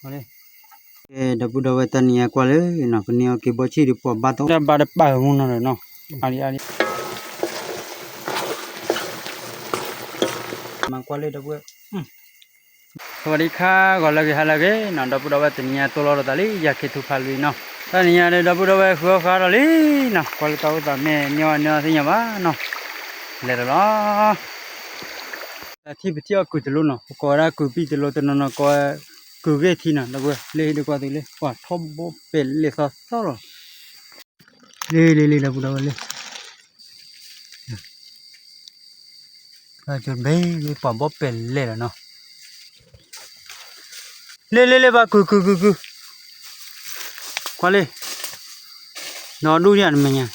ကဲ ဒီပုၢ်ဒီဝဲၢ်တနံၤအံၤကွၢ်လၢနီၤ ပန့ၢ်အီၣ်က့ၤဘီဆံၣ်ဒီးပှၤဘါသီ တၢ်ဘါတပာ်မူနီၤဒီးနီၤ အါလံအါလံ မၤကွၢ်လၢဒီပုၢ်ဝဲၢ် စဝၤဒံခါ ဂီၤလၢအဂ့ၤ ဟါလၢအဂ့ၤနီၤ ဒီပုၢ်ဒီဝဲၢ်တနံၤအံၤတိၢ်လီၤဒီးသးလံ ယၤခ့ထူဖးလွံၢ်နီၤ တနံၤအံၤဒီးဒီပုၢ်ဒီဝဲၢ်ဃုအီၣ်ဃာ်ဒီးလံနီၤ ကွၢ်လၢတၢ်အိၣ်သးမ့ၢ်န့ၢ်အီၣ်န့ၢ်အီၣ်သ့ၣ်ညါဘၣ်နီၤ လဲၤဒီးလီၤ တၢ်ထံၣ်ပထံၣ်အီၣ်ကုာ်တလိနီၤ ပကိးဝဲဒၣ်ကုာ်ပံၣ်တလိ တနီၤနီၤကိးဝဲ ကုာ်ဂ့ၢ်ထံနီၤ ဒီပုၢ်ဝဲၢ် လၢဟံၣ်ဒုးကွၢ်သုလၢ ပှၤထီဘိပဲာ်လဲၣ်သီသီလီၤ လ့လ့လ့ ဒီပုၢ်ဒီဝဲၢ်လ့ ဘ့ၣ်လ့ပှၤဘီပဲာ်လဲၣ်လီၤနီၤ လ့လ့လ့ ဘၣ်ကုာ်ကုာ်ကုာ်ကုာ် ကွၢ်လ့ နီၢ်ဒူၣ်ယၤနမဲာ်ညါ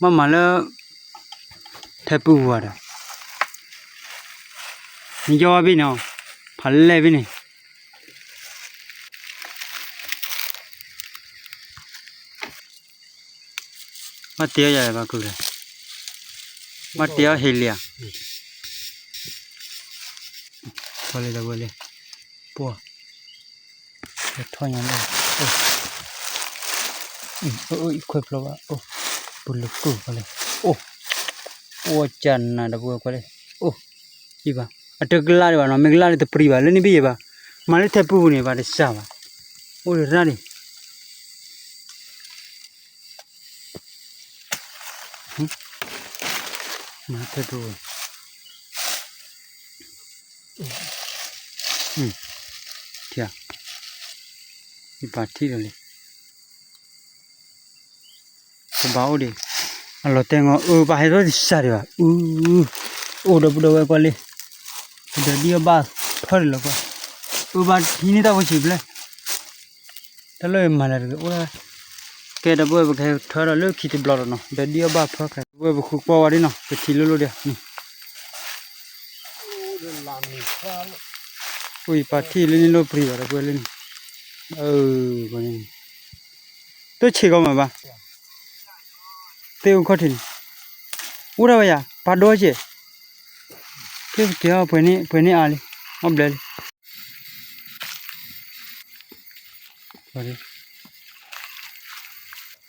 ဘၣ်မၤလၢ ထဲပုၢ်ဝၤဒီး နယီၢ်ဘၣ်ဘ့ၣ်န့ၣ် ဖးလဲၢ်ဘၣ်န့ၣ် ဘၣ်တဲအီၣ်ယၤဘၣ်ကုာ်လဲၣ် ဘၣ်တဲအီၣ်ဟ့လံဧါ ကွၢ်လ့ဒီပုၢ်ဝဲၢ်လ့ ပှၢ် ထီၣ်ညါလၢ အိၣ် အိၣ် အိၣ် အံၤခွဲးဖျိဘၣ် အိၣ် ပူၤလၢကုာ်ကွၢ်လ့ အိၣ် အိၣ်ကနၤဒီပုၢ်ဝဲၢ်ကွၢ်လ့ အိၣ် အံၤဘၣ် အတကလၢ်ဒံးဘၣ်နီၤ မ့ၢ်ကလၢ်လၢတပျံၤဘၣ် လၢန့ၣ်ဘ့ၣ်ယဲဘၣ် မၤလၢထဲပုၢ်ပူၤန့ၣ် ဘၣ်တစှၤဘၣ် အိၣ်ဒီးရၣ်ဒံး မၤထဲပုၢ် ထံၣ် ယပာ်ထံၣ်ဒီးလံ ကဘၣ်အိၣ်ဒံး အလီၤတဲာ်ငီၤ အၢ ဘၣ်ဟဲထီၣ်တစှၤဒံးဘၣ် အူ အိၣ်ဒီပုၢ်ဒီဝဲၢ်ကွၢ်လံ ဒီးဒ်အဘၣ်ဖၢဒံးလီၤကွၢ် အၢ ဘၣ်ထံၣ်န့ၢ်တၢ်ဖိဆံးဘျဲၣ် တၢ်လၢမၤလၢတက့ၢ်အိၣ်ဒၣ် ကဲဒီပုၢ်ဝဲၢ် ပကဟဲထၢဒီးလၢခံတဘျီဒီးနီၤ ဒီးဒ်အဘၣ်ဖၢခဲ ဒီပုၢ်ဝဲၢ်ပဃုကွၢ်ဝဲဒ်နီၤ ပထံၣ်လိၣ်လိၣ်ဒံး အိၣ်ယပာ်ထံၣ်လၢန့ၣ်လိၣ်ပြံၤဘၣ်ဒီပုၢ်ဝဲၢ်လၢန့ၣ် အၢ တဆံးကီမးဘၣ် သ့ၣ်အိၣ်ခီၣ်ထံးန့ၣ် အိၣ်ဒၣ်ဝဲယၤ ပာ်ဒိၣ်ကဲၣ် ကဲကဲအီၤ ပှဲၤန့ၢ်အါလံ အီၣ်ဘျဲလံ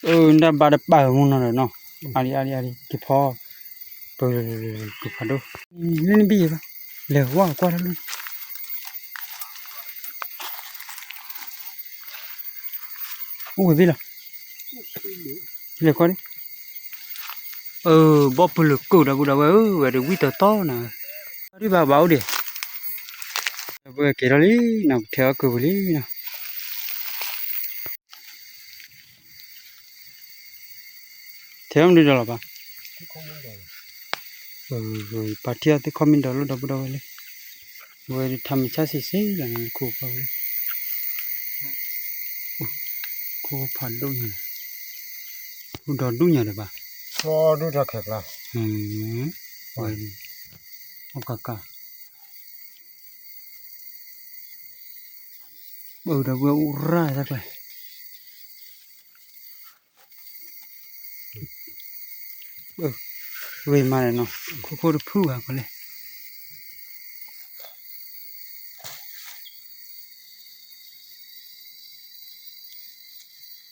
အၢ နတၢ်ဘါတပာ်မူနီၤဒီးနီၤ အါလံအါလံအါလံ ကဖီ ပကဖးဒိၣ် လၢနဘံၣ်ယဲဘၣ် လဲၤဝါကွၢ်တၢ်လၢ အိၣ်ဝဲသ့ၣ်လီၤ လဲၤကွၢ်ဒံး အၢ ဘီၣ်ပလၢၤကိၢ်ဒီပုၢ်ဒီဝဲၢ်ဧၢ ဝဲဒၣ်ဝံၣ်တီတီနၤ ဒ်ဘၣ်ဘၣ်အိၣ်ဒံး ဒီပုၢ်ဝဲၢ်က့ၤထီၣ်လံနီၤ ပထဲအီၣ်ကုာ်ပူၤလံနီၤ ထဲမနုၤဒီးလီၤဘၣ် ပာ်ထံၣ်အီၤသ့ၣ်ခီမ့ၢ်ဒီးလီၤဒီပုၢ်ဒီဝဲၢ်လံ ဝဲဒၣ်ထးမဆါစံးစ့ၢ်ကီးန့ၣ် ခိၣ်ဖးလံ ခိၣ်ဖးဒိၣ်ညါ ခိၣ်ဒီဒူၣ်ညါဒီးဘၣ် ဒူၣ်ထီၣ်ခဲကျါ ဝဲ အီၣ်ကကၤ ပၢ်ဒီပုၢ်ဝဲၢ်အိၣ်ရၣ်တၢ်ကျါ ဝ့ၢ်မးန့ၣ်နီၤ ခိၣ်ခိၣ်တဖုဘၣ်ကီးလဲၣ်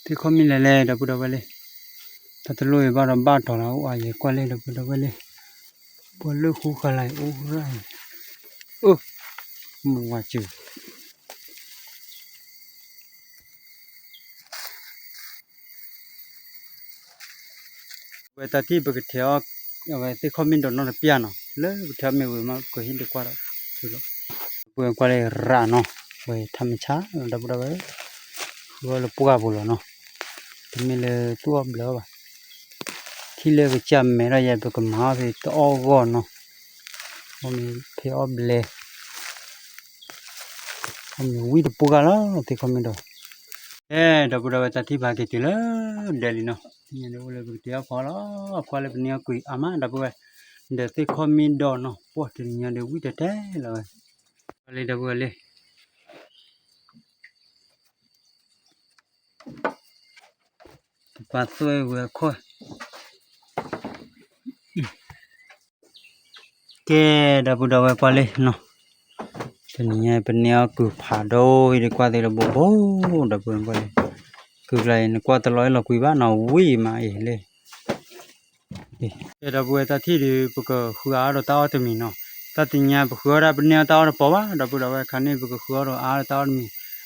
သ့ၣ်ခီမ့ၢ်လဲၣ်လဲၣ် ဒီပုၢ်ဒီဝဲၢ်လံ တၢ်တလိၣ်အံၤဘၣ်ဒီးဘၣ်တီၤလီၤ အိၣ်အါယဲၢ်ကွၢ်လံ ဒီပုၢ်ဒီဝဲၢ်လံ ပှၤလၢဃူဃာ်လၢအံၤအိၣ်ရၣ်အံၤ အိၣ် မုၢ်ဝါစု ဝဲတၢ်ထံၣ်ပကထဲးအီၣ် အဝဲသ့ၣ်ခီမ့ၢ်ဒီးနီၢ်တပျၢ်နီၤ လၢပထဲးအီၣ်မ့ၢ်ဝံၤမး ကဟံၣ်ဒုးကွၢ်ဒီး သုလီၤ ပှၤကွၢ်လၢရၣ်နီၤ ဝဲထးမဆါ ဒီပုၢ်ဒီဝဲၢ် ဃုအီၣ်လၢပှၢ်ပူၤလီၤနီၤ တမ့ၢ်လၢသူၣ်အီၣ်ဘျဲးအီၣ်ဘၣ် ထံၣ်လၢကစၢ်မဲာ်ထီၣ်ယဲ ပကမၤအီၣ်ဖဲတအီၣ်ဂီၢ်နီၤ အီၣ်မ့ၢ်ဖဲအီၣ်ဘျဲး အီၣ်မ့ၢ်ဝံၣ်တပှၢ်လီၤ သ့ၣ်ခီမ့ၢ်ဒီး အဲ ဒီပုၢ်ဒီဝဲၢ်တၢ်ထံၣ်ဖးက့ၤတုၤလၢဒဲလံနီၤ တနံၤညါဒ်အိၣ်လၢပကတဲအီၣ်ဖီလီၤ ကွၢ်လၢပန့ၢ်အီၣ်ကွံာ်အါမး ဒီပုၢ်ဝဲၢ် ဒီးသ့ၣ်ခီမ့ၢ်ဒီးနီၤ ပှၢ်တနံၤညါဒ်ဝံၣ်တဲတဲလီၤဝဲ လၢဒီပုၢ်ဝဲၢ်လံ တပာ်သွဲၣ်ဝဲအခီၣ် ကဲ ဒီပုၢ်ဒီဝဲၢ်ကွၢ်လံနီၤ တနံၤညါပန့ၢ်အီၣ်ကုၢ်ဖးဒိၣ်အံၤ ဒ်ကွၢ်သ့ၣ်တဘိဘိ ဒီပုၢ်ဝဲၢ်, ကုၢ်ကျါအံၤ နကွၢ်တလီၤအဲၣ်လီၤကွံဘၣ်နီၤ ဝံၣ်မးအံၤလံ. ကဲ ဒီပုၢ်ဝဲၢ် တၢ်ထံၣ်ဒီး ပကဃုအါဒီးတၢ်အီၣ်တမံၤနီၤ, တၢ်တနံၤညါပဃုအီၣ်ဒၣ် ပန့ၢ်အီၣ်တၢ်အီၣ်တပီၤဘၣ် ဒီပုၢ်ဝဲၢ်, ခါန့ၣ် ပကဃုအီၣ်ဒီးအါဒီးတၢ်အီၣ်တမံၤ,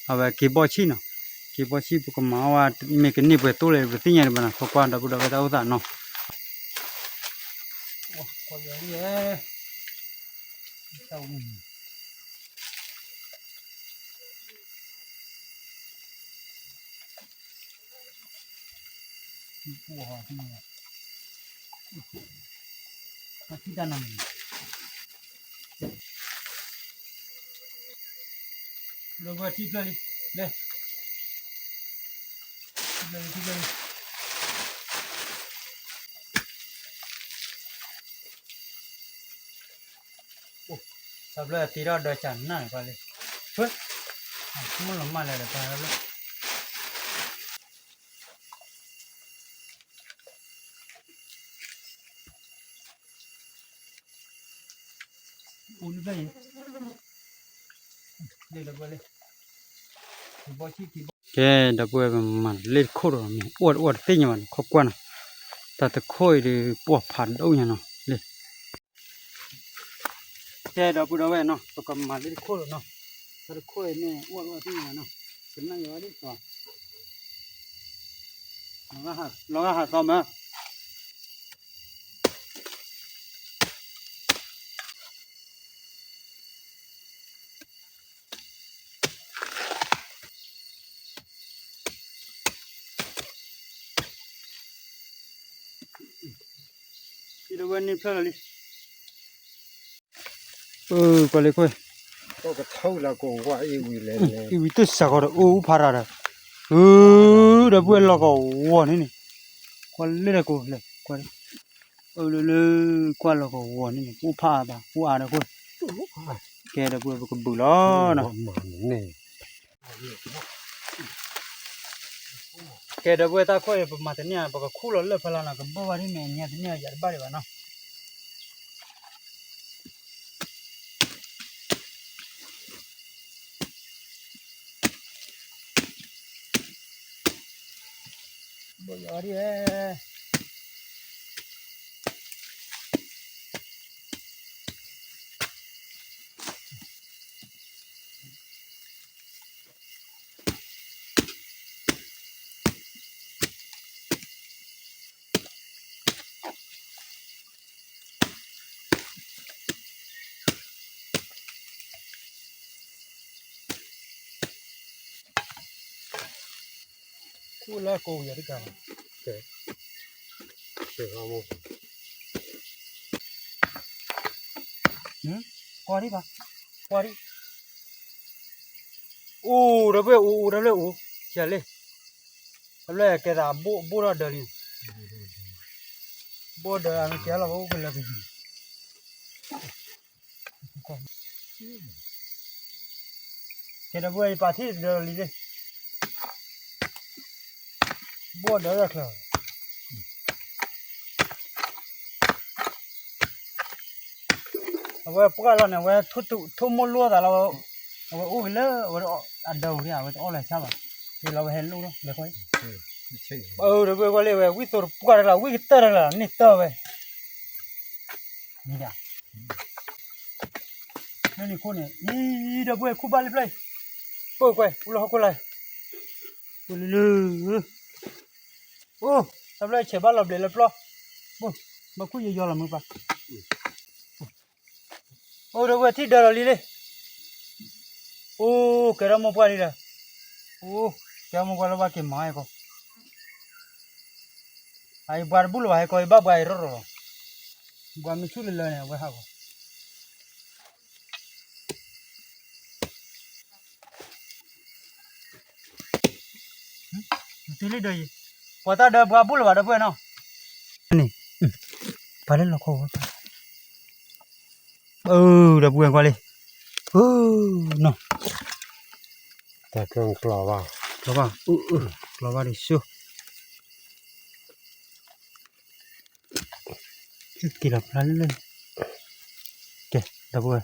အဝဲက့ၤဘီၣ်ဆံၣ်နီၤ, က့ၤဘီၣ်ဆံၣ် ပကမၤအီၣ်ဝဲ မ့ၢ်ကန့ၢ်ပှဲၤတိၢ်လဲၣ် ပတသ့ၣ်ညါဒံးဘၣ်နီၤ, ကွၢ်ကွၢ် ဒီပုၢ်ဝဲၢ် တၢ်အိၣ်သးနီၤ. ဒီပုၢ်ဝဲၢ် ထံဖျၢၣ်လံ, လဲၤ, ထံဖျၢၣ်လံ ထံဖျၢၣ်လံ. အိၣ်, တၢ်ဖျၢၣ်တ့ထီၣ်ဒီးကနၣ်န့ၣ် ကွၢ်လံ, ဖု, မ့ၢ်လီၤမၢ်လဲၣ်ဒီး တၢ်ဖျၢၣ် အိၣ်နဖျၢၣ်အံၤ, လ့ၣ်ဒီပုၢ်ဝဲၢ်လ့ၣ်, ကဲ ဒီပုၢ်ဝဲၢ် ပမၤလ့ၣ်တခိၣ်ဒီး မ့ၢ်အိၣ်တအိၣ်တသ့ၣ်ညါဘၣ်န့ၣ် ခီကွၢ်နီၤ, တၢ်တခိၣ်အံၤဒီး ပှၢ်ဖးဒိၣ်ညါနီၤ လ့ၣ်. ကဲ ဒီပုၢ်ဝဲၢ်နီၤ ပကမၤလ့ၣ်တခိၣ်လီၤနီၤ, တၢ်တခိၣ်အံၤမ့ၢ်အိၣ်တအိၣ်တသ့ၣ်ညါဘၣ်နီၤ, ကနၣ်ယၤဒ်သိး လီၤဂာ်ဟးသီမး ဒီပုၢ်ဝဲၢ် န့ၢ်ဖျၢၣ်လီၤလံ, ကွၢ်လၢခိၣ်, အံၤဝံၤတစးဃီဒီး အိၣ်အူဖးရၤဒီး, ဒီပုၢ်ဝဲၢ် လီၤကဝီၤန့ၣ်န့ၣ်, ကွၢ်လၢတၢ်ကိးလဲၣ်, ကွၢ်လၢ, အိၣ်လၢလၢ, ကွၢ်လီၤကဝီၤန့ၣ်န့ၣ် အိၣ်ဖးအါဘၣ် အိၣ်အါဒီးခိၣ်, ကဲ ဒီပုၢ်ဝဲၢ် ပကဘုးလီၤနီၤ. ကဲ ဒီပုၢ်ဝဲၢ် တၢ်ခိၣ်အံၤ ပမၤတန့ၢ် ပကခူၣ်လီၤလၢၢ်ဖဲလီၤနီၤ, ကဘၣ်ဝဲဒ်မ့ၢ်အညါတန့ၢ်အယၤတဘၣ်ဒံးဘၣ်နီၤ. ဘၣ်ယီၤဒ်ဝဲ ခူၣ်လၢကိးဝံၤတကး, ကဲ, ကဲ, ကွၢ်ဒံးဘၣ်, ကွၢ်ဒံး, အိၣ်ဒီပုၢ်ဝဲၢ် အိၣ် အိၣ်ဒီပုၢ်ဝဲၢ် အိၣ်, ဆံးလံ, တဘျီကဲသးဘိၣ်ထီၣ်ဒၢးလံ, ဘိၣ်ဒၢးအမ့ၢ်ကဲလီၤ ပအိၣ်ကလၢာ်ကယံၤ ကဲ ဒီပုၢ်ဝဲၢ် ယပာ်ထံၣ်တဒၢးလီၤလံ, ဘိၣ်ဒၢးလၢချၢး, အဝဲပှၢ်လီၤန့ၣ် အဝဲထိၣ်မိၢ်လိၣ်သးလီၤ, အဝဲအိၣ်က့ၤလၢ အဝဲအဒၢးပူၤန့ၣ် အဝဲတအီၣ်လၢၤဆၣ်ဘၣ်, ဒီးအဝဲဟဲလိၣ်လီၤလဲၤခွဲ, ဒီပုၢ်ဝဲၢ် ကွၢ်လံဝဲ ဝံၣ်သိတပှၢ်တၢ်လီၤ ဝံၣ်ကတၢၢ်တၢ်လီၤ န့ၢ်တၢၢ်ဝဲ မ့ၢ်ဒၣ် လၢန့ၣ်ခိၣ်န့ၣ် အံၤ ဒီပုၢ်ဝဲၢ် ခူၣ်ဘၣ်လံဖျၢၣ်အံၤ, ပၢ်ကွဲး အိၣ်လၢဟီၣ်ခိၣ်လာ်, ပလၢလၢ, အိၣ် တၢ်ဖျၢၣ်ဆဲးဘၣ်လီၤဘျဲးလၢပျီ, ဘၣ်ခူၣ်ယယီလီၤမုၢ်ပၢ်, အိၣ် ဒီပုၢ်ဝဲၢ် ထံၣ်ဒၢးလီၤလံလံ, အိၣ် ကဲထီၣ်မိၢ်ပှၢ်လံဒီး, အိၣ် ကဲထီၣ်မိၢ်ပှၢ်လၢဘၣ်က့ၤမၤအီၤကီး အံၤဘှါတဘူၣ်လၢၤဘၣ် ဟဲကီးအံၤဘၣ်ဘှါအံၤရီၣ်ရီၣ်လီၤ, ဘှါမ့ၢ်ဆူၣ်လၢလၢန့ၣ် အဝဲဟးဂီၤ, တုၤလံဒီးအံၤ, ပှၤတၢ်ဒၢးဘှါဘူၣ်လၢၤဘၣ် ဒီပုၢ်ဝဲၢ်နီၤ, န့ၣ်, ပှၤလၢလီၤခီဝဲ, အၢ ဒီပုၢ်ဝဲၢ်ကွၢ်လံ, အၢ နီၤ, တၢ်ကၢၢ်ကျီဘၣ်, ကျီဘၣ်, အၢ အၢ ကျီဘၣ်ဒ်ဆူၣ် က့ၤလီၤဖျါလၢလၢ, ကဲ ဒီပုၢ်ဝဲၢ်,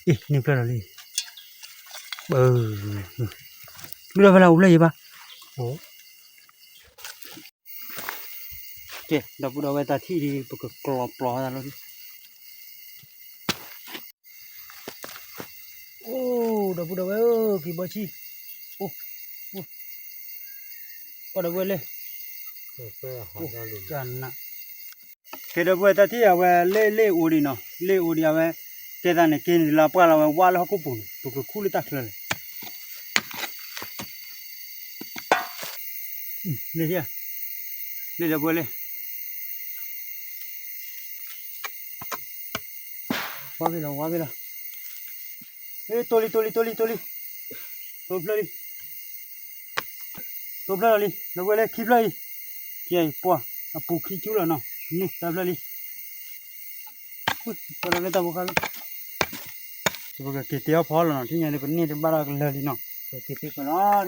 အ့ၣ် န့ၢ်ဖျၢၣ်လီၤလံ, ဘၣ်, ဘုဒီးဖဲလၢအိၣ်ဖျၢၣ်ယံၤဘၣ်, ကဲဒီပုၢ်ဒီဝဲၢ်တၢ်ထံၣ်ဒ် ပကကျီၤပျီၤသးလီၤဒ် အိၣ် ဒီပုၢ်ဒီဝဲၢ်ဧၢ က့ၤဘီဆံၣ်, အိၣ် အိၣ် ပှၤဒီပုၢ်ဝဲၢ်လ့ၣ်, ကနၣ်, ကဲဒီပုၢ်ဝဲၢ်တၢ်ထံၣ်အဝဲလ့ၣ်လ့ၣ်အိၣ်ဒံးနီၤ လ့ၣ်အိၣ်ဒံးအဝဲ, ကဲသးန့ၣ်က့ၤန့ၣ်လၢပှၢ်လီၤဝဲဝါလၢဟီၣ်ခိၣ်ပူၤန့ၣ် ပကခူၣ်လၢတၢ်ချၢလဲၣ် လ့ၣ်, လ့ၣ်ဒီပုၢ်ဝဲၢ်လ့ၣ်, ဝါဘ့ၣ်လီၤ ဝါဘ့ၣ်လီၤ, တိၢ်လံ တိၢ်လံ တိၢ်လံ တိၢ်လံ, တိၢ်ဖျၢၣ်လံ, တိၢ်ဖျၢၣ်လီၤလံ ဒီပုၢ်ဝဲၢ်လ့ၣ် ခံဖျၢၣ်အံၤ, ကဲပှၢ်, အပူၤခံကၠူလီၤနီၤ န့ၢ်တၢ်ဖျၢၣ်လံ ပှၤဒီးလၢတၢ်ဖိခါလၢ ပကက့ၤတ့အီၣ်ဖီလီၤနီၤ ထံၣ်ညါဒ်ပန့ၢ်တဘၣ်ဒီးကလၢာ်လံနီၤ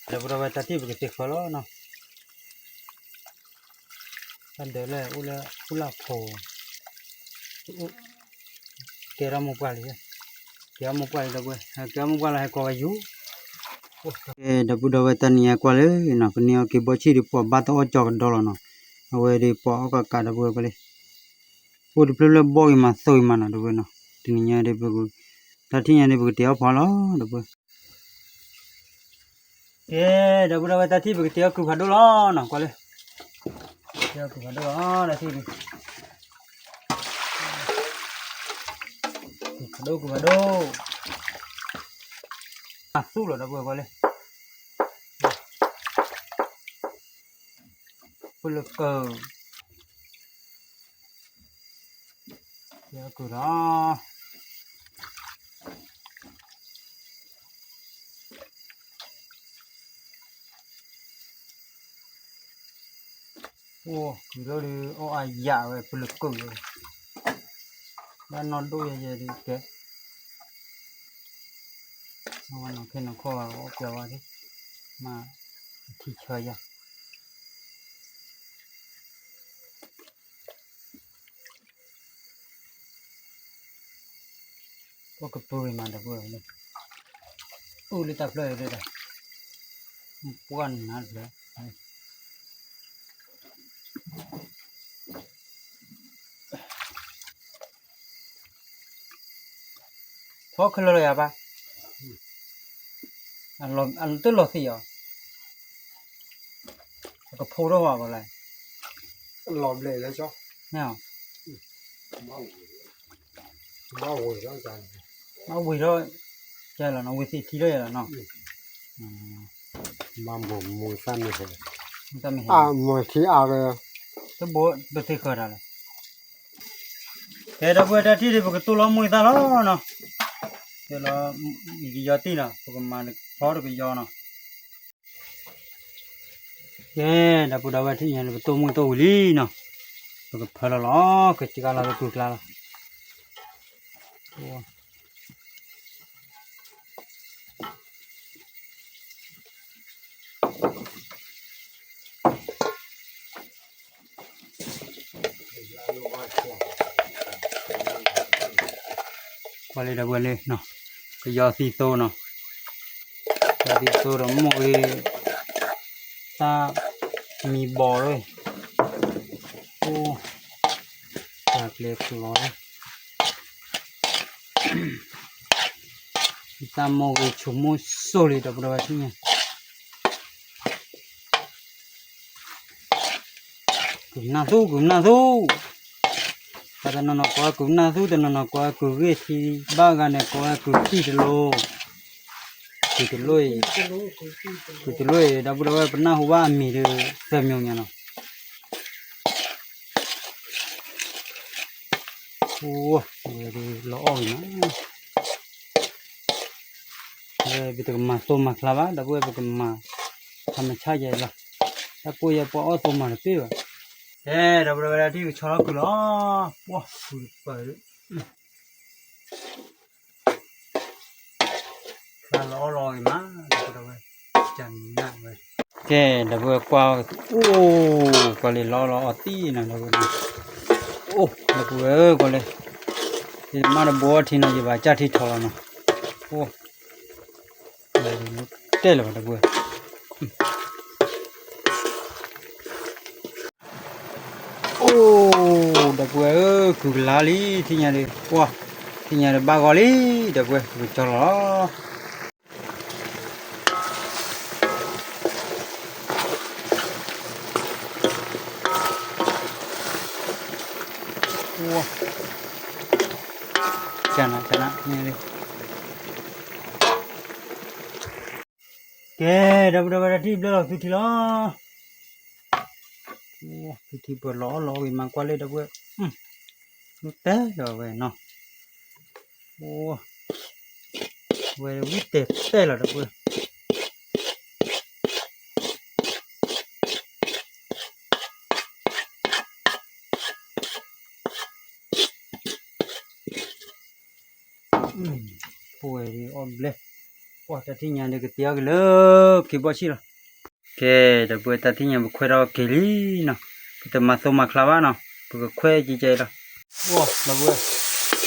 ပက့ၤတ့ဃၢလီၤ, ဒီပုၢ်ဒီဝဲၢ်တၢ်ထံၣ်ပကတ့ဃၢလီၤနီၤ, တၢ်ဒၢးလၢအိၣ်လၢအိၣ်လၢအခိၣ် ကဲထီၣ်မိၢ်ပှၢ်လံ, ကဲထီၣ်မိၢ်ပှၢ်လံဒီပုၢ်ဝဲၢ်, ကဲထီၣ်မိၢ်ပှၢ်လီၤ ဟဲကိးဝဲယူၤ, ဒီပုၢ်ဒီဝဲၢ်တနံၤညါကွၢ်လၢနီၤ ပန့ၢ်အီၣ်က့ၤဘီဆံၣ်ဒီးပှၤဘၣ်တအီၣ်ကၠီကဒီလီၤနီၤ, အဝဲဒီးပှၤအီၣ်ကးကးဒီပုၢ်ဝဲၢ်ကွၢ်လံ, အိၣ်တဖျၢၣ်ဖျၢၣ်ဘီဂ့ၤမးသိဂ့ၤမးနီၤ ဒီပုၢ်ဝဲၢ်နီၤ, တနံၤညါဒီးပက, တၢ်ထံၣ်ညါဒီးပကတ့အီၣ်ဖီလီၤ ဒီပုၢ်ဝဲၢ် ကဲ, ဒီပုၢ်ဒီဝဲၢ်တၢ်ထံၣ်ပကတ့အီၣ်ကုၤဖးဒိၣ်လီၤနီၤ ကွၢ်လၢ, တ့အီၣ်ကုၤဖးဒိၣ်လီၤ တၢ်ထံၣ်ဒုး, ကုၤဖးဒိၣ် ကုၤဖးဒိၣ်, အသူၣ်လီၤဒီပုၢ်ဝဲၢ်ကွၢ်လၢ, ပလၢကၢၢ် ကဲကုၤလီၤ, အိၣ်ကုၤဒိၣ်ဒုး အီၣ်အယၣ်ဝဲ ပလၢကၢၢ်ဝဲ, ဘၣ်နီၢ်ဒိၣ်ယဲယဲဒုးကဲ, အဝဲနီၢ်ခဲနီၢ်ခီၣ်ဘၣ် အီၣ်ပျီဝဲဒၣ်, မ့ၢ်အထံဆၢယၤ ပကပၢၤဂ့ၤမးဒီပုၢ်ဝဲၢ်လၢ, အိၣ်လၢတၢ်ဖျၢၣ်အံၤဒၣ်, ပှၢ်နၤတဖျၢၣ်, ဖီခဲလၢာ်လီၤယၤဘၣ်, အတလီၤသံၣ်အီၤ, အကဖိထီၣ်ဝဲကီးလဲၣ်, လီၤဘျဲၣ်လၢကၠီ, မ့ၢ်, ဘၣ်ဝံၤထီၣ်, ဘၣ်ဝံၤထီၣ်, ကဲလီၤနီၤ ဝံၤသ့ၣ်ထံထီၣ်ယဲလီၤနီၤ, ဘၣ်မိၢ်မူသၣ်မ့ၢ်ဟဲ, မူထံအါက, တဘိပသ့ၣ်ဃၢၤတၢ်လဲၣ်, ကဲဒီပုၢ်ဝဲၢ်တၢ်ထံၣ်ဒုး ပကတိၢ်လီၤမိၢ်သၣ်လီၤနီၤ, ကဲလီၤ, ယကယီၤတံၢ်နီၤ ပကမၤဖီတကယီနီၤ ကဲ, ဒီပုၢ်ဒီဝဲၢ်ထံၣ်ညါန့ၣ် ပတိၢ်မုၢ်တိၢ်ဝံၤလံနီၤ, ပကဖၢလီၤလီၤ, ကစှၤလီၤလၢကုၢ်ကျါလီၤ, ကွၢ်လၢဒီပုၢ်ဝဲၢ်လၢ, ကယီၤသံသိနီၤ, ကယီၤသံသိဒီးမိၢ်ဂ့ၤ, တၢ်မံဘီၣ်လၢ, အိၣ်, တၢ်ကျဲၤကျီၤလၢ တၢ်မိၢ်ဂ့ၤဆိကမိၣ်စိလံ ဒီပုၢ်ဒီဝဲၢ်ထံၣ်ညါ, ကုၤနၢ်သူ ကုၤနၢ်သူ, တနီၤနီၤကိးဝဲကုၤနၢ်သူ တနီၤနီၤကိးဝဲကုၤဂ့ၢ်ထံ, ဘၣ်ဂၤန့ၣ်ကိးဝဲကုၤတံၢ်တလိၤ, ကုၤတလိၤအံၤ, ကုၤတလိၤအံၤ ဒီပုၢ်ဒီဝဲၢ် ပနၢ်ဟူဘၣ်အမံၤဒီး သၢမံၤညါနီၤ အိၣ်ဝဲဒၣ်လီၤအီၣ်ဂ့ၤမး, ပတကမၤသိမၤချါဘၣ် ဒီပုၢ်ဝဲၢ် ပကမၤ, ခါမဆါယဲလီၤ, တၢ်ကိၢ်ယဲပှၤအီၣ်သိမၤတပ့ၢ်ဘၣ်, ကဲ ဒီပုၢ်ဝဲၢ် တၢ်ထံၣ်ကဆီလီၤကုၤလီၤ, ပှၤကုၤတပၢၢ် ဖျါလီၤအီၣ်လီၤဂ့ၤမး, ဒီပုၢ်ဝဲၢ်, ကဲ ဒီပုၢ်ဝဲၢ်ကွၢ်, အိၣ်, ကွၢ်လံလီၤလီၤအီၣ်တံၢ်နီၤ ဒီပုၢ်ဝဲၢ်, အိၣ် ဒီပုၢ်ဝဲၢ် ကွၢ်လံ, ယမ့ၢ်တဘိအီထံနီၤ ယဘၣ်ကၢ်ထံထီၣ်လီၤနီၤ. အိၣ်, တဲလၢၤဘၣ်ဒီပုၢ်ဝဲၢ်. အိၣ်, ဒီပုၢ်ဝဲၢ်ဧၢ, ကုၢ်ကလါလံ ထံၣ်ညါဒီး, ပှၢ်, ထံၣ်ညါဒီးဘၣ်ဂီၤလံ, ဒီပုၢ်ဝဲၢ် ပကကၠီလီၤလီၤ. ကဲ, ဒီပုၢ်ဝဲၢ် တၢ်ထံၣ်ဘျဲၣ်လီၤ သုထံလီၤ. သုထံပှဲၤလီၤအီၣ်လီၤအီၣ်ဂ့ၤမး ကွၢ်လၢ ဒီပုၢ်ဝဲၢ်, တဲလီၤဝဲနီၤ. အိၣ်, ဝဲဝံတဲတဲလီၤ ဒီပုၢ်ဝဲၢ်. ပဝဲဒ်အီၣ်ဘျဲၣ်, ပှၢ် တၢ်ထံၣ်ညါဒီးကတ့အီၣ်က့ၤလၢ က့ၤဘီၣ်ဆံၣ်လီၤ. ကဲ, ဒီပုၢ်ဝဲၢ် တၢ်ထံၣ်ညါ ပခွဲးထီၣ်က့ၤလံနီၤ, ပတမၤသိမၤချါဘၣ်နီၤ, ပကခွဲးကကဲအံၤလီၤ. ပှၢ် ဒီပုၢ်ဝဲၢ်,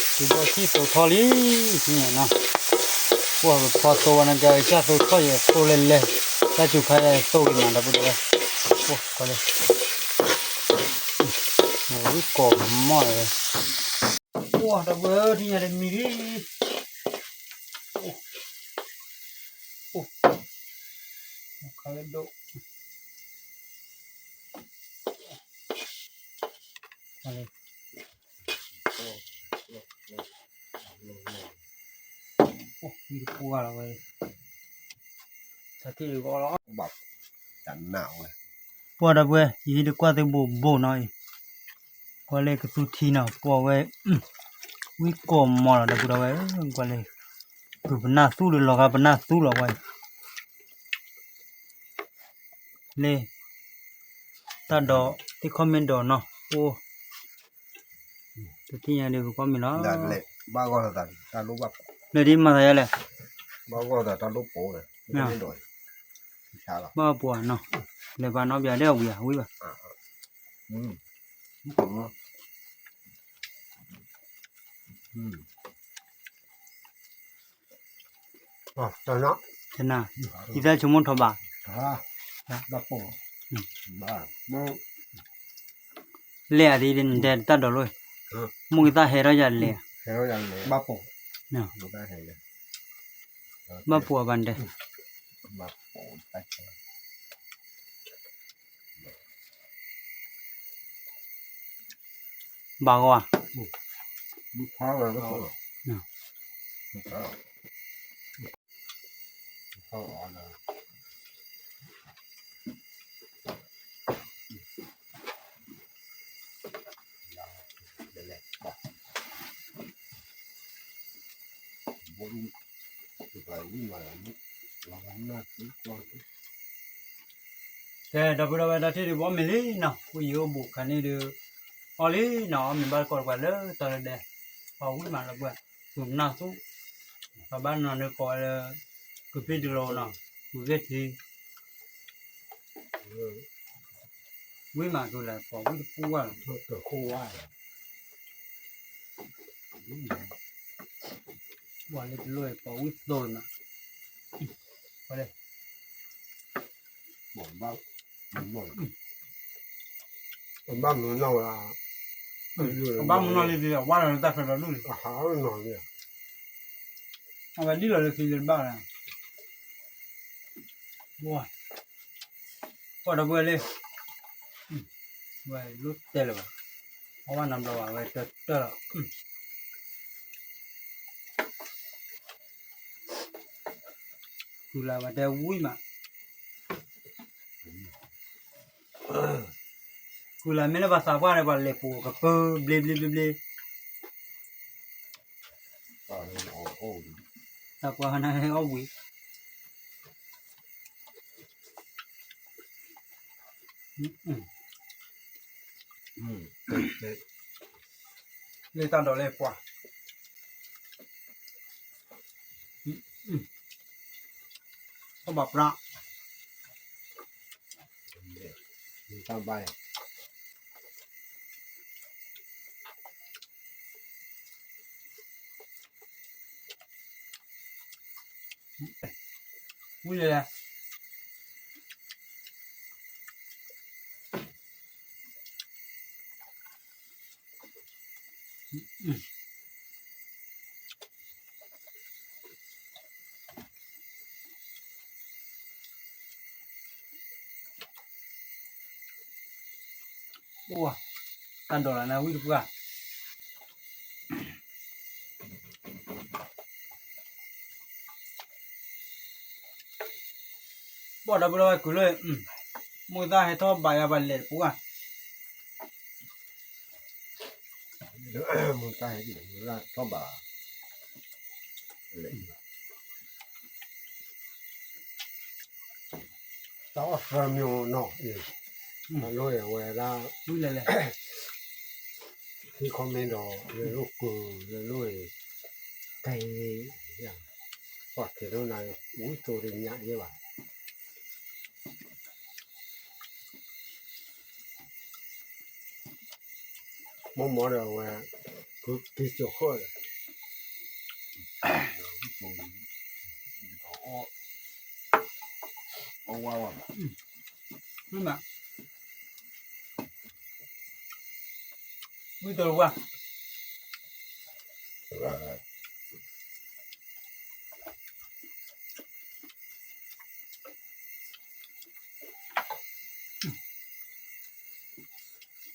က့ၤဘီၣ်ဆံၣ်သိးထီၣ်လံ, ထံၣ်ညါနီၤ. ပှၢ် ပဖီသိဝဲန့ၣ် ကကၢ်သိထီၣ်ယဲ သိလဲၤလဲၤ, တၢ်စူၤခါယဲသိဂ့ၤမး ဒီပုၢ်ဝဲၢ်. ပှၢ် ကွၢ်လၢ ဝံကိးမီၢ်လီၤဝဲ. ပှၢ် ဒီပုၢ်ဝဲၢ် ထံၣ်ညါတမံၤလံ. အိၣ်, အိၣ်, ခါလၢဒိၣ်, အိၣ်, ဝံတပှၢ်လီၤဝဲ, တၢ်ထံၣ်ဂီၤလီၤ. ပှၢ် ဒီပုၢ်ဝဲၢ် ယဟံးတကွၢ်သုဘိးဘိးနီၤအံၤ, ကွၢ်လၢကသူထံနီၤ ပှၢ်ဝဲ, ဝံကိးမီၢ်လီၤ ဒီပုၢ်ဝဲၢ်, ကွၢ်လၢ ကုၢ်ပနၢ်သူလၢလီၤဂာ်ပနၢ်သူလီၤဝဲ, လၢ တၢ်ဒိး သ့ၣ်ခီၣ်မ့ၢ်ဒိးနီၤ, အိၣ်, တထံၣ်ညါဒီးပကွၢ်မ့ၢ်လီၤ, လၢဒ်မၤသးယါလဲၣ်, ဘၣ်ပှၤနီၤ, လဲၤဘၣ်နီၤ ပျးဒဲအဝံၤဧါ ဝံၤဘၣ် တနၤ, ယသးဆိကမိၣ်ထီၣ်ဘၣ်, လဲၤအဒံးဒ်နတဲတၢ်ဒိးလိၣ်, မိၢ်ကသးဟဲထီၣ်ယၤလဲၤ, ဘၣ်ပိာ်အဘၣ်တဲ, ဘၣ်ဂီၤဧါ, ကဲ ဒီပုၢ်ဒီဝဲၢ် တၢ်ထံၣ်ဒုး ပအီၣ်မ့ၤလံနီၤ, အိၣ်ယံၤအိၣ်ဘူးခါန့ၣ်ဒုး အီၣ်လံနီၤ, အီၣ်မ့ၤဘၣ်တကိးတပှၤလၢတီၤလၢဒဲး, ပှၤဝံၣ်မးလၢပှၤ သူၣ်နၢ်သူၣ်, ပှၤဘၣ်နီၤန့ၣ်ကိးဝဲလၢ ကဖံတလိနီၤ, သူၣ်ဂ့ၢ်ထံ ဝံၣ်မးကလၢၤ ပှၤဝံၣ်တပူၤဝဲလီၤ, ပှၤလၢတလိၣ် ပှၤဝံၣ်သိမး, ပှၤလၢ ဘၣ်မနုၤနီၢ်ဝဲ, ဘၣ်မနုၤနီၢ်လံ အဝဲဒၣ်လၢတၢ်ဖဲဒီးဒူၣ်န့ၣ်, အဝဲဒၣ်လီၤလၢခံလၢဘၣ်လၢ, ပှၤဒီပုၢ်ဝဲၢ်လံ, ဝဲလိၣ်တဲလၢၤဘၣ်, အဝဲနဘျီဘၣ်ဝဲတၢၢ်တၢၢ်လီၤ, ကုၢ်လၢ်ဝဲတဲဝံၣ်မး, ကုၢ်လၢ်မ့ၢ်လၢပှၤသးပှၢ်န့ၣ် ပှၤလဲၤပူၤကပၢဘျ့ဘျ့ဘျ့ဘျ့, သးပှၢ်နအီၣ်ဝံၤ, လၢတၢ်ဒိးလၢပှၤ အဘၣ်ပြး, တၢ်ဘၣ်, တၢ်ဘၣ်, ဝံၤလဲၣ်လဲၣ်. အိၣ်, တၢ်ဒိးလီၤနၤဝံၣ်တပှၢ်. ဘီၣ်ဒီပုၢ်ဒီဝဲၢ်ကုၢ်လၢ, မိၢ်သၣ်ဟဲထီၣ်ဘးယၤဘၣ်လဲၤတပှၢ်. မိၢ်သၣ်ဟဲထီၣ်ဘးလဲၤ, တၢ်အီၣ်သၢမံၤနီၤ, အလိၣ်အဝဲဒၣ်, ဝံၤလဲၣ်လဲၣ်. ဟံၣ်ခီမ့ၢ်ဒီး လဲၤလိာ်ကုၢ် လဲၤလိာ်အံၤ, တၢ်အံၤ, ပှၤက့ၤဒိၣ်နၤ, ဝံၣ်သိးတညၣ်ယဲဘၣ်. မ့ၢ်မ့ၢ်ဒီးအဝဲ, က့ၤကၠီၤဃၢၣ်ဒီး, အဝဲဝဲ, ဝံၣ်တဝါ.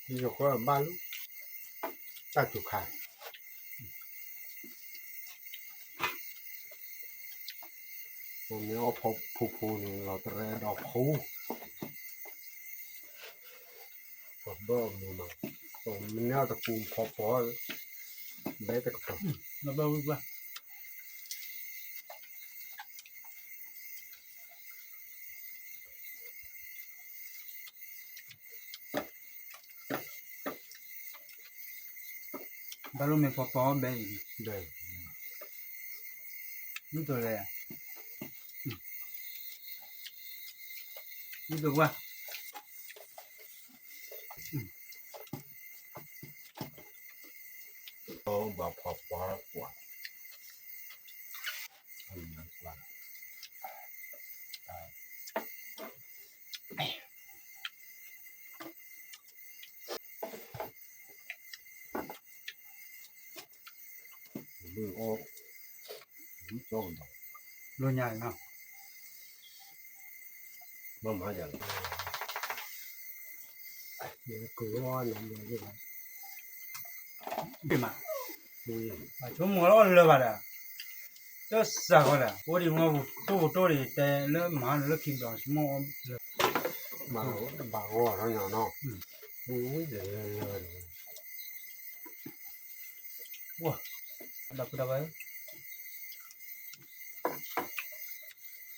ယဃီဘၣ်လူ, တၢ်စူၤခါ, မ့ၢ်အီၣ်ဖီဖိဖိန့ၣ် လီၤတရဲဒီးဖိ, ပဘၢမုာ်မး, မ့ၢ်အီၣ်တကူဖီဖီ, ဘဲတကပၤ, ဘၢဝံၣ်ပှၢ်. ဘၣ်လိၣ်မ့ၢ်ပှၤပှၤအီၣ်ဘဲအံၤ, ဒ်သိးလဲၣ်, ဒ်သိးဝါ, ဘၣ်ပှၤပှၤကွၢ်. လိၣ်ညါနီၤ, မ့ၢ်မၤယၤလီၤ, ကုၤအီၣ်နၤ, ဆိကမိၣ်လီၤလၢၤဘၣ်ဒီး, တစၢ်ဃီဒီး အိၣ်ဒံးမီၢ်ပူၤတိၢ်ပူၤတိၢ်ဒံး တဲလၢမၤလၢခံဘျီ ဆိကမိၣ်အီၣ်လၢ, ဘၣ်ဂီၢ်ထီၣ်ညီနီၤ, ဝံၤလၢလၢ, ဒီပုၢ်ဒီဝဲၢ်,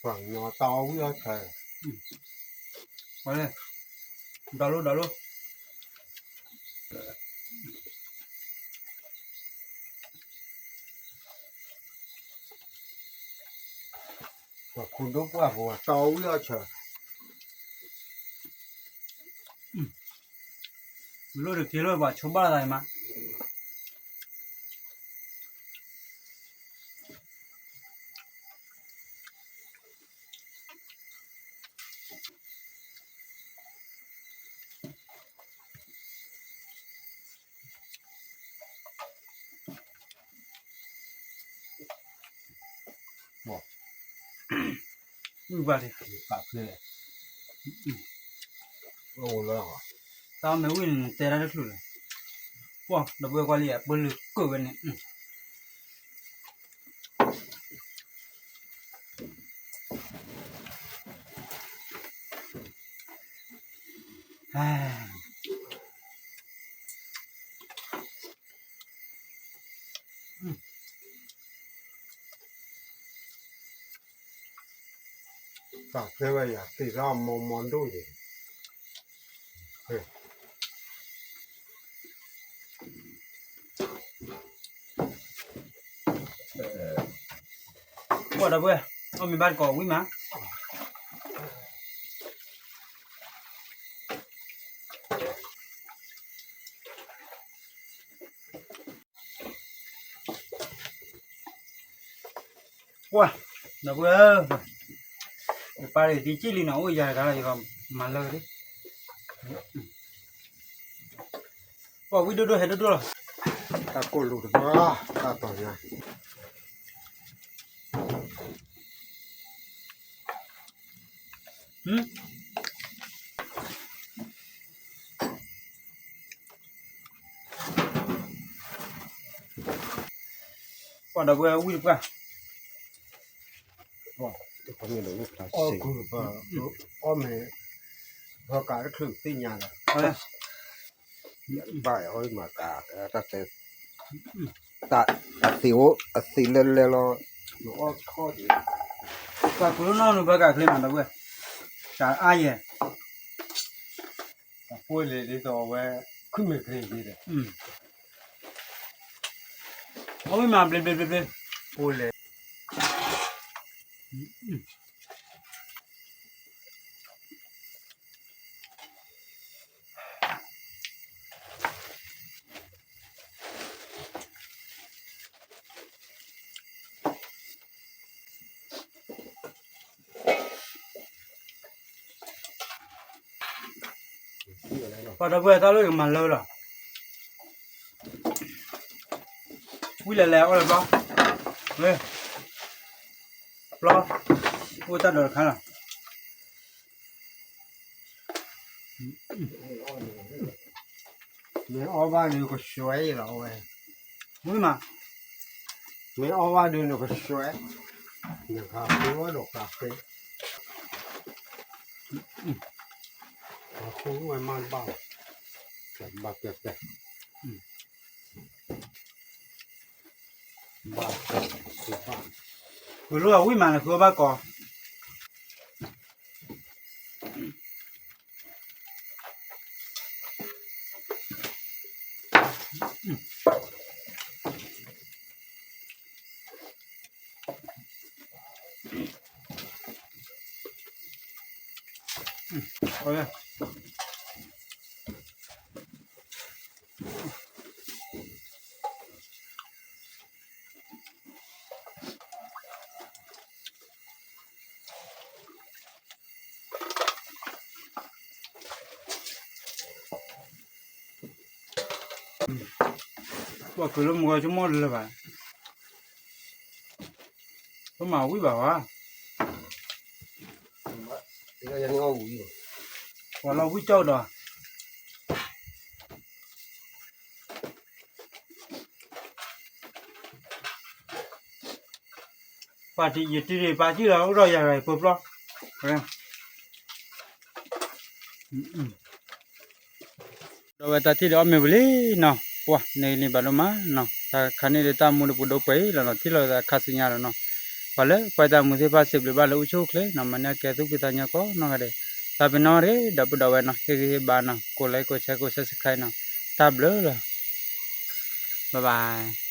ပှၤကညီတၢ်အီၣ်ဝံၣ်အီၣ်ဆၢ, ဒီလိၣ်ဒီလိၣ်. ပှၤခိၣ်ဒိၣ်ပှၢ်ဖိတၢ်အီၣ်ဝံၣ်အီၣ်ဆၢ, လိၣ်တက့ၤလိၣ်ပှၤဆိဘၣ်သးမး. ဝံၣ်ဘၣ်လံ, ပာ်ဖျါလဲၣ်, တၢ်မ့ၢ်ဝံၣ်န့ၣ် တဲတၢ်တချုးလဲၣ်, ပှၤဒီပုၢ်ဝဲၢ်ကွၢ်လံ အပၢၢ်လုာ်ကၢၢ်ဝဲန့ၣ် တၢ်တဲဝဲယၤ တ့ထီၣ်မိၢ်မိၢ်ဒိၣ်ယဲၢ်, ပှၤဒီပုၢ်ဝဲၢ်, အီၣ်မ့ၤဘၣ်တကိးဝံၣ်မး. ပှၤ, ဒီပုၢ်ဝဲၢ်ဧၢ, ယပၢ်ဒံးတံကံၣ်လံနီၤ, အိၣ်ယၤတဂၤလီၤ, ယမၤလၢက့ၤ, ပှၤဝံၣ်ဒိၣ်ဒိၣ်ဟဲဒိၣ်ဒိၣ်လီၤ, တၢ်ကိၢ်လူၤတဘျီ, တၢ်တီၤညါ ပှၤဒီပုၢ်ဝဲၢ်ဝံၣ်တပှၢ်, အီၣ်မ့ၤ, အီၣ်မ့ၤ, ဘၣ်အီၣ်မၤကၤ, တၢ်သ့ၣ်အိၣ်အသ့ၣ်လဲၣ်လဲၣ်လီၤ, ပှၤကူၤလၢနီၢ်နုာ်ဘၣ်ကးချ့မး ဒီပုၢ်ဝဲၢ်, တၢ်အါယဲၢ် အဖိလဲၤဒ်သိးအဝဲ ခုမ့ၢ်ကရ့ၣ်ဒ်ဒီး, အဝံၣ်မး ဘျ့ဘျ့ဘျ့ဘျ့, ဖိလဲၤ, ပှၤဒီပုၢ်ဝဲၢ်တၢ်လီၢ်ကမၤလၢလီၤ, ဝံၣ်လဲၤလဲၤအီၣ်လၢဘျီ, ဝဲ, ဘျီ, အိၣ်တၢ်ဒိးတခါလီၤ. မ့ၢ်အီၣ်ဘၣ်ဒုးကဆွဲအံၤလီၤဝဲ, မ့ၢ်မး, မ့ၢ်အီၣ်ဘၣ်ဒုးနကဆွဲ, နကဃုဝဲဒီးဃာ်ဃ့, ဃုဝဲမးတဘၣ်, ဘၣ်ပျဲပျဲ, ဘၣ်, ဃုလိၢ်အဝံၣ်မး နဃုဝဲဘၣ်ကီး ပှၤကလုာ်မုၢ်ဂီၤဆိကမိၣ်လၢၤဘၣ်, ပမၤဝံၣ်ဘၣ်ဝဲ, ပှၤလီၤဝံၣ်ကၠီၣ်ဒီး ပှၤတယံာ်တံၢ်ဒံးပာ်စံၣ်လီၤ အိၣ်ဒီးယၤဂၤအံၤပၢပျီ, ဒီးဝဲတၢ်ထံၣ်ဒီးအီၣ်မ့ၤဝံၤလံနီၤ, ပှၤန့ၣ်လံဘၣ်ဒိၣ်မးနီၤ, တၢ်ခါန့ၣ်ဒီးတၢ်မူဒီးပူၤဒိၣ်ပှဲၤအံၤလီၤနီၤ, ထံၣ်လိာ်သးခါဆူညါလီၤနီၤ, ပှၤလၢပှၤတၢ်မူသ့ၣ်တဖၣ်စံးဘျုးဘၣ်လၢအိၣ်ဆူၣ်အိၣ်ချ့နီၤ, မၤန့ၢ်ကဲသူၣ်ဖှံသးညီကိးနီၢ်ဂၤဒဲး, တၢ်ပ့ၤနီၣ်ရ့ၣ် ဒီပုၢ်ဒီဝဲၢ်နီၤ, ဟ့ၣ်ဂံၢ်ဟ့ၣ်ဘါနီၤ, ကိးlikeကိးshareကိးsubscribeနီၤ, တၢ်ဘျုးလီၤ, bye bye.